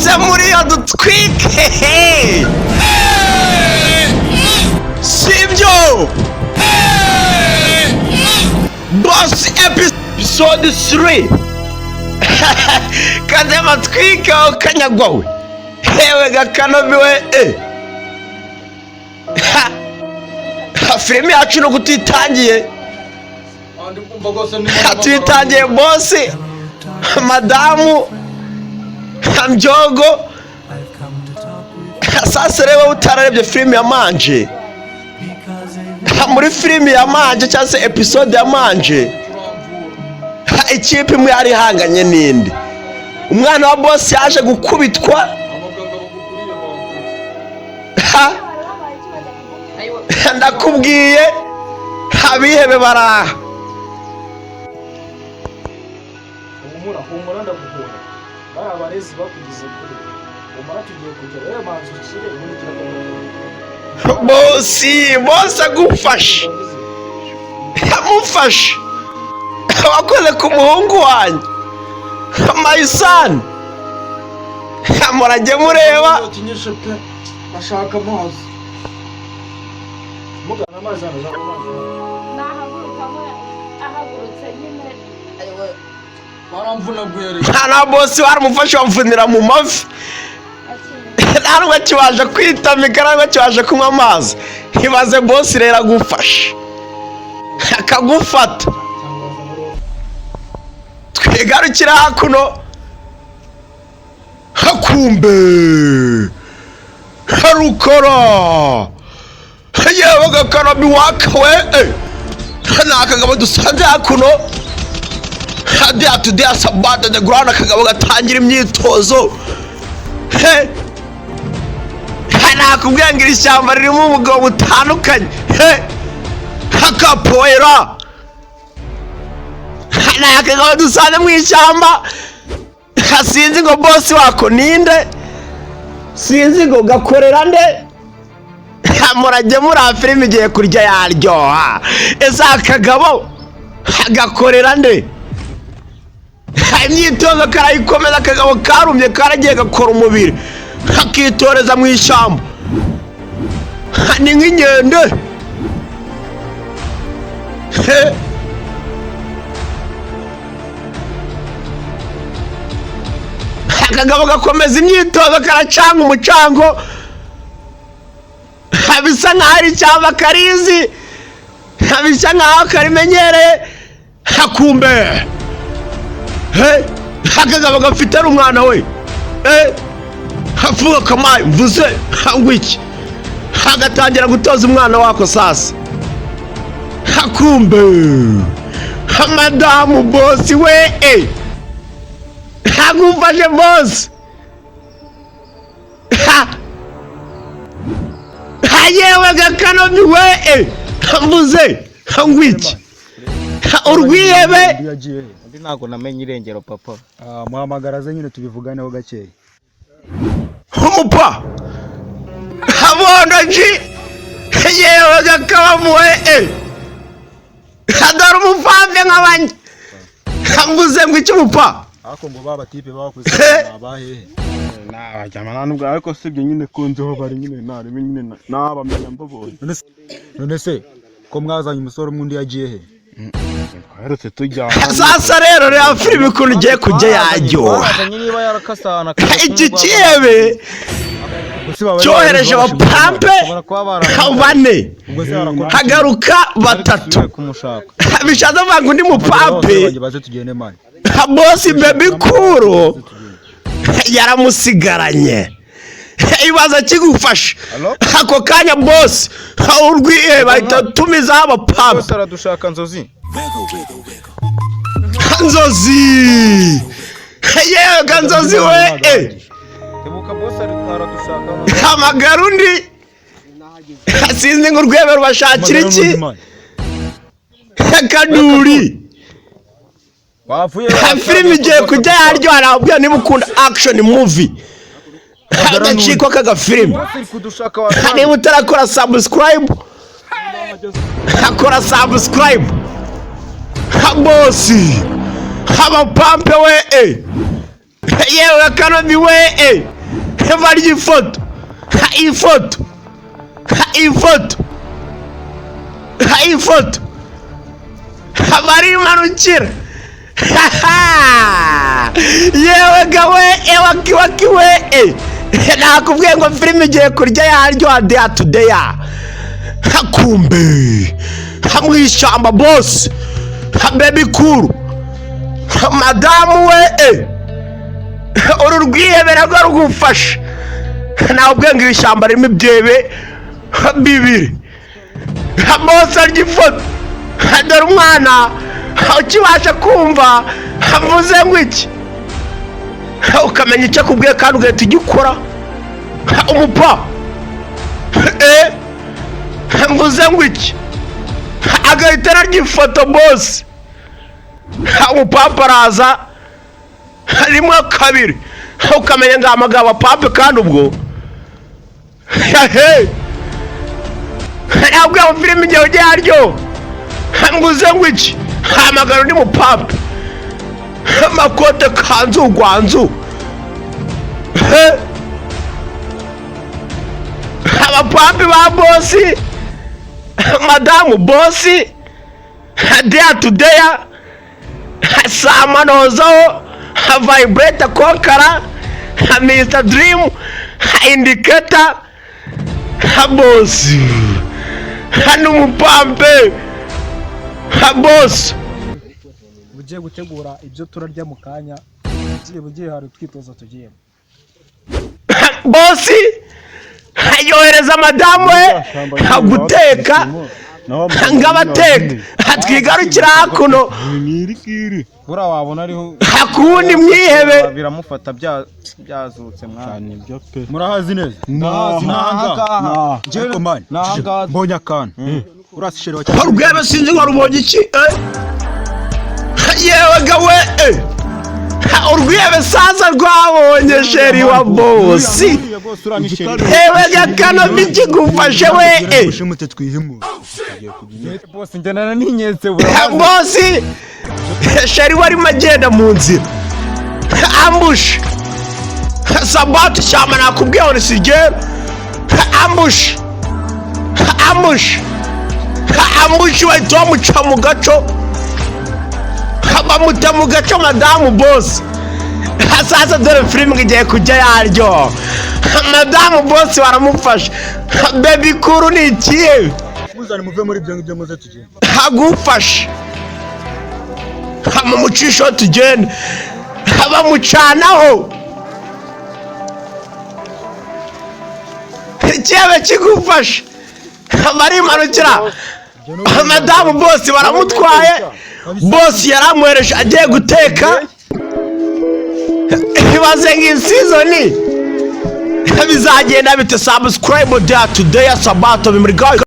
Kaze muri iyo dutwike, sibyo? Boss episode 3, kaze matwike aho kanyagwa we, hewe gakanobi we. Ha! Ha, filime yacu nuko tuyitangiye, tuyitangiye boss, madamu Mbyogo. Sasa rero utararebye filime ya Manje, muri filime ya Manje cyangwa se episode ya Manje, ikipe imwe yari ihanganye n'indi. Umwana wa boss yaje gukubitwa. Ha! Ndakubwiye, abihebe baraha. Humura, humura, ndaguhora. Bariya barezi bakugize kure. Humura, tugiye kugera rero, banza ukire, ubundi turagaruka. Boss, boss agufashe, amufashe, wakoze ku muhungu wanjye, my son. Murajye mureba. Utinyishe pe, ashaka amazi. Mugana amazi hano, zana amazi. Nahagurukamo, ahagurutse nyine. Baramvunaguye rero. Nta na boss baramufashe, bamuvunira mu mavi. Akiri. Nta nubwo akibasha kwitamika, nta nubwo akibasha kunywa amazi. Ibaze boss rero agufashe, akagufata. Twigarukira hakuno, hakumbe harukora, yewe gakarabi wakawe. Ni akagabo dusanze hakuno hadiya tudiya sabade de gurana. Akagabo gatangira imyitozo. He, nakubwira ngo iri shyamba ririmo umugabo butandukanye. He, hakapoera, ni akagabo dusanze mu ishyamba. Sinzi ngo boss wako ninde, sinzi ngo gakorera nde. Murajye muri filime igiye kurya yaryoha. Ese akagabo gakorera nde? Imyitozo karayikomeza. Akagabo karumye, karagiye gakora umubiri, kakitoreza mu ishyamba, ni nk'inkende. He. Akagabo gakomeza imyitozo, karacanga umucango, bisa nkaho ari ishyamba karizi, bisa nkaho karimenyereye. Hakumbe he, akagabo gafite ari umwana we. Havuga kamaye mvuze ngo iki, agatangira gutoza umwana wako. Sasa hakumbe madamu boss we, agufashe boss. Ha! Ha, yewe gakanomi we, mvuze ngo iki, urwihebe. Yagiye he? Undi ntabwo namenye irengero, papa. Ah, muhamagara aze nyine tubivuganeho gakeya. Umupa abondoji, yewe gakabamu we, dore umupampe nk'abanye. Mvuze ngo iki, umupa? Ariko ngo ba batipe bakoze abahehe? Nabajyama nta nubwo, ariko sibyo nyine kunzeho bari nyine narebe nyine nabamenya mbabonye. None se ko mwazanye umusore umwe, undi yagiye he? Twaherutse tujyana. Sasa rero reba filime ukuntu igiye kujya yaryoha. Twazanye niba yarakasana. Iki kihebe cyohereje abapampe Bashobora kuba bane, Ubwo se barakora? hagaruka batatu. Kumushaka. Bishatse kuvuga ngo undi mupampe Baze tugende, man. Boss Baby Kuro yaramusigaranye. Ibaza kigufasha ako kanya boss urwiye, bahita tumizaho abapampe. Bose aradushaka, Nzozi. Nzozi, yewe ga Nzozi we. Tebuka, boss aradushaka. Hamagara undi. Sinzi ngo urwego rubashakira iki. Kaduri. Wapfuye. Filime igiye kujya yaryoha. Nababwira, niba ukunda action movie, agaciko k'agafilime. Boss ari kudushaka. Niba utarakora subscribe, akora subscribe. Boss, abapampe we, yewe kanobi we. Barya ifoto, ifoto, ifoto, ifoto, barimanukira. Yewe gawe, ewakiwakiwe, nakubwiye ngo filime igiye kurya yaryoha deya tudeya. Kumbe mu ishyamba, boss Baby Cool, madamu we, uru rwihebera rwo rugufasha. Nawe ngo iri shyamba ririmo ibyebe bibiri. Boss arya ifoto. Dore umwana ukibasha kumva avuze ngo iki, ukamenya icyo akubwiye kandi ugahita ugikora. Umupa mvuze ngo iki, agahita ararya ifoto. Boss, umupapa araza rimwe, kabiri, ukamenya ngo amagambo pape. Kandi ubwo hehe, ntabwo iyo filime igihe ugiye yaryo. Mvuze ngo iki, hamagara undi mupape, amakote, kanzu, gwanzu. He! Abapapi ba boss, madamu boss, deya tudeya samanozaho, vibrator, konkara, Mr Dream, indicator, boss hano, umupampe boss. Ugiye gutegura ibyo turarya mu kanya, ugiye hari utwitozo tugiyemo. Boss yohereza madamu we guteka, ngo abateka. Twigarukira hakuno. Ngiri. Buriya wabona ariho. Hakundi mwihebe. Biramufata byazutse mwana. Cyane ibyo pe. Murahazi neza? Ndahazi. Nahangaha. Ariko man, Nahangaha. mbonye akantu urasi chéri wa Urwebe sinzi ngo rubonye iki eh? Yewe gawe eh! Urwebe saza rwabonye chéri wa boss. Yewe gakano bikigufashe we eh! Ushimute twihimure. Boss, njyana n'inyetse. Boss, chéri we arimo agenda mu nzira, ambush sabati shyamba. Nakubwiye ngo nisigera ambush, ambush, ambush, bahita bamuca mu gaco, bamuta mu gaco. Madamu boss sasa, dore filime igiye kujya yaryo. Madamu boss baramufasha. Baby Cool ni ikihe? Muzane muve muri ibyo ngibyo, muze tugende. Agufashe bamucishaho tugende, bamucanaho ikihebe kigufashe, barimanukira. Madamu boss baramutwaye. Boss yaramwohereje agiye guteka. Ibaze ngo iyi season bizagenda bite? Subscribe, deya today sabato bimuri.